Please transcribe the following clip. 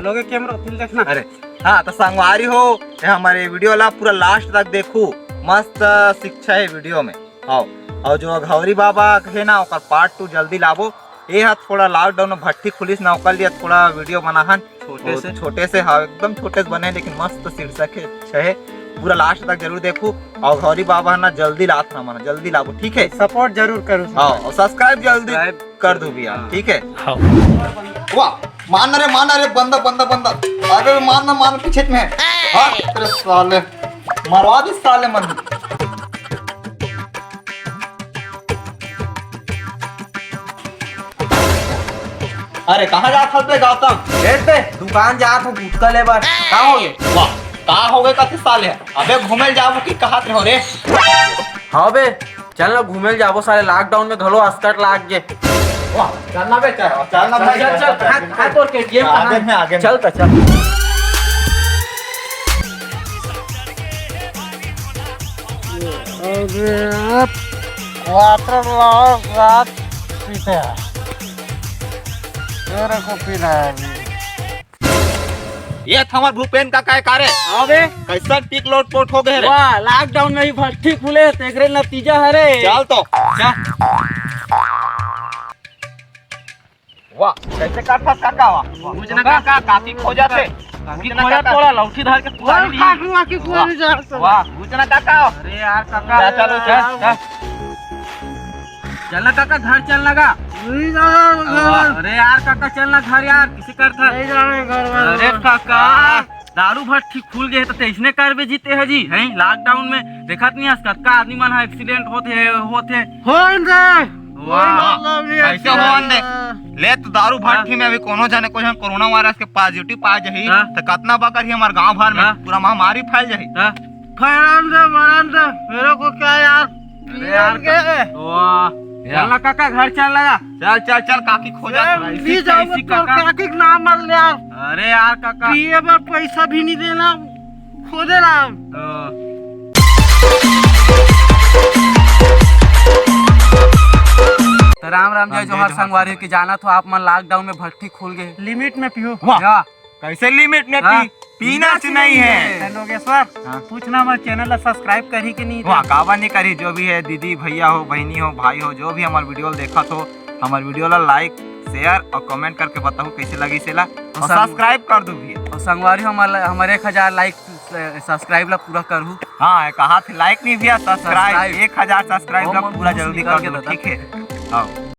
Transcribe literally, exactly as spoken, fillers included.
लोगे कैमरा फिर देखना। अरे हाँ, तो संगवारी हो, ये हमारे वीडियो ला पूरा लास्ट तक देखू, मस्त शिक्षा है वीडियो में। आओ, और जो अघौरी बाबा है ना, ओकर पार्ट टू जल्दी लाबो। ये हा थोड़ा लॉकडाउन में भट्ठी खुलिस ना, ओकर लिए थोड़ा वीडियो बनाहन। छोटे से? छोटे से, हाँ, एकदम छोटे से बने, लेकिन मस्त शीर्षक है, अच्छा है। पूरा लास्ट तक जरूर देखू। और अघौरी बाबा ना जल्दी लात ना मना, जल्दी लाबो, ठीक है? सपोर्ट जरूर करू। हाँ, और सब्सक्राइब जल्दी सब्सक्राइब कर दू भैया, हाँ। ठीक है? हाँ। वाह, मान रे, मान रे, बंदा, बंदा, बंदा। अरे मान ना, मान पीछे में। हाँ, तेरे साले, मरवा दे साले मन। अरे, कहाँ जात हस बे गौतम? ए बे, दुकान जात हूँ गुटखा ले बर। का हो गे? वाह, का हो गे कथे साले? अबे घूमे जाबो कि कहत रहो रे? हाँ बे, चल ना घूमे जाबो साले, लॉकडाउन में घलो अस्कट लाग गे। वाह, चल ना बे, चल, चल ना भाई, चल, चल, चल। कहाँ, कहाँ तोर केटीएम आगे कहाँ? में, आगे में। चल त, चल। अरे, क्वार्टर लाओ, रात पीते हैं। तेरे को पीना है अभी। ये त हमर भूपेन काका हे का रे? हाँ बे। कैसन टिक लोट पोट हो गए रे? वाह, लॉकडाउन में ही भट्ठी खुले, तेकरे नतीजा हरे। चल तो, चल। वाह, कैसे करथस काका, वाह। कुछ ना काका, काकी खोजत हे। काकी खोजत हे, तोला लौठी धर के पुआली। काकी, काकी, वाह। वाह, कुछ ना काका। अरे यार काका। चल, चलो, चल, चल। चल ना काका, घर चल ना गा। नहीं जाना घर। अरे यार काका, चल ना घर यार, किसे करथस? नहीं जाना घर, घर, अरे घर। काका, दारू भट्ठी खुल गए हे त तइसने करबे जीते हे जी, हैं? लॉकडाउन में देखत नहीं हस, कतका आदमी मन ह एक्सीडेंट होत हे, होत हे। होन दे। वाह। कोई मतलब नहीं कैसे एक्सीडेंट होन दे? ले तो दारू भट्ठी में अभी कोनो जने, कोई जन कोरोना वायरस के पॉजिटिव पाए जाही, हाँ। त कतना बकर ही हमर गांव भर में हाँ। पूरा महामारी फैल जाही। हाँ। फैलन दे, मरन दे, मेरे को क्या यार? अरे यार, पीएम के? वाह। या। चल ना काका, घर चल ना। चल, चल, चल, काकी खोजत हे। नहीं जाऊंगा, तोर काकी के नाम मत ले यार। अरे यार काका। पिए बर पैसा भी नहीं देना, खोदे रहा। तो राम राम, जय जोहार संगवारी हो। कि जानत हो आप मन लॉकडाउन में भट्ठी खुल गए। लिमिट में पियो। वाह। या। कैसे लिमिट में हाँ। पी-, पीना से नहीं है। तो लोगेश्वर, हाँ। पूछना हमर चैनल ला सब्सक्राइब करही कि नहीं? वाह, काबर नहीं करही? जो भी है, दीदी, भैया हो, बहनी हो, भाई हो, जो भी हमर वीडियो देखत हो, हमर वीडियो ला लाइक, शेयर और कमेंट करके बताओ कैसे लगी सेला, और और संग- सब्सक्राइब कर दू भैया। और संगवारी हो, हमर, हमर एक हजार लाइक, सब्सक्राइब ला पूरा करहू। हाँ, कहा थे लाइक नहीं भैया, सब्सक्राइब, सब्सक्राइब। एक हजार सब्सक्राइब ला बहुत पूरा बहुत जल्दी निकाल कर के दू, दादा। ठीक है? हाँ।